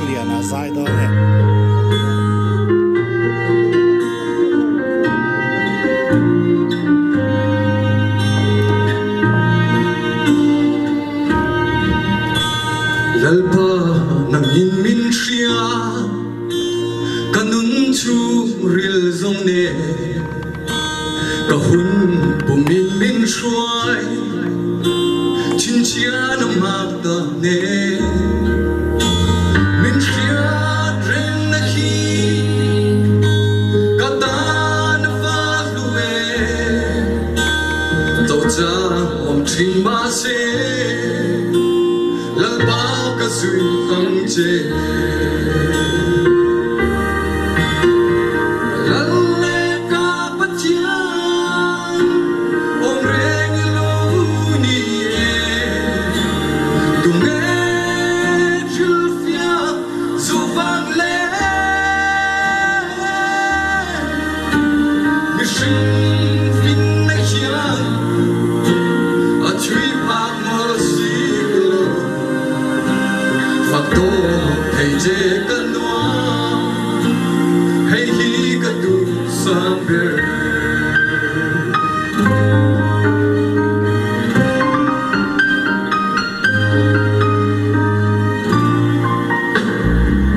Sangliana a zai dawn e. Lalpa nangin min hria ka nun chhungril zawng nen ka hun pumin min hruai chhinchhiah na hmak ta nen min hriat rengna hi ka tan a va hlu e to chang awm thin mahse Lalpa ka zui ang che. Lal le ka Pathian awm reng lo ni e. Tunge hrilhfiah zuvang le mihring finna hian a thui phak maw si lo. Fak tawk thei che ka nuam, hei hi ka duhsam ber.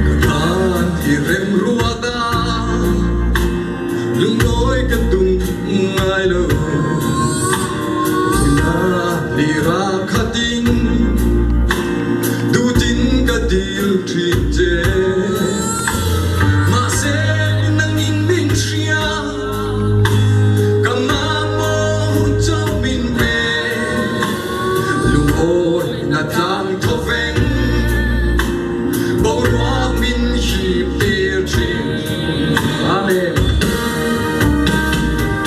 Ka tan i remruat a, lunglawi ka tum ngai lo. Vuna lira khatin dutin ka dil thin che. Mahse nangin min hria, ka mamawh chauh min pe. Lungawi na tlang thawveng, boruak min hip tir thin. Amen.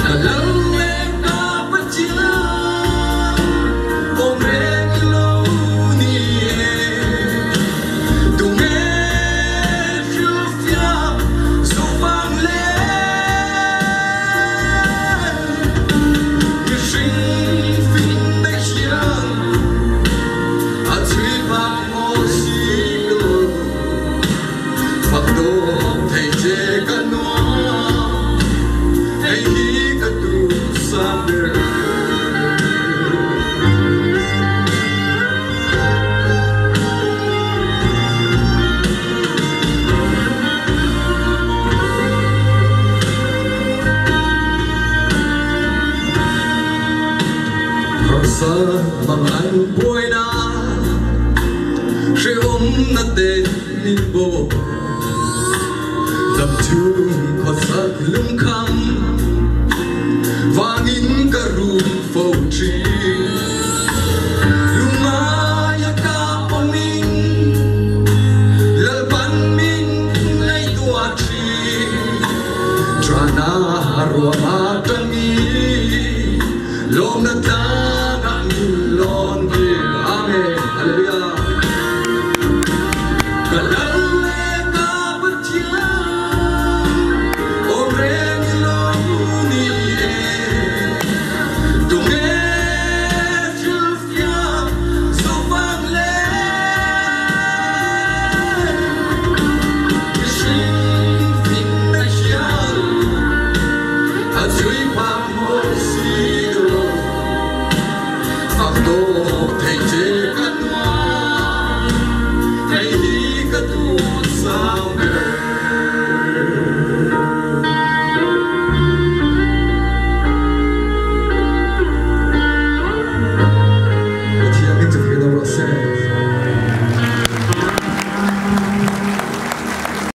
Ka lal le ka Pathian, awm reng lo ni e. Tunge hrilhfiah zuvang le mihring finna hian a chhui phak maw si lo. Fak dawk thei che ka nuam, hei hi ka duhsam ber. Harsa mangan buaina hrehawm na te min bawk. Dam chung khuasak lungkham vangin ka rum fo thin.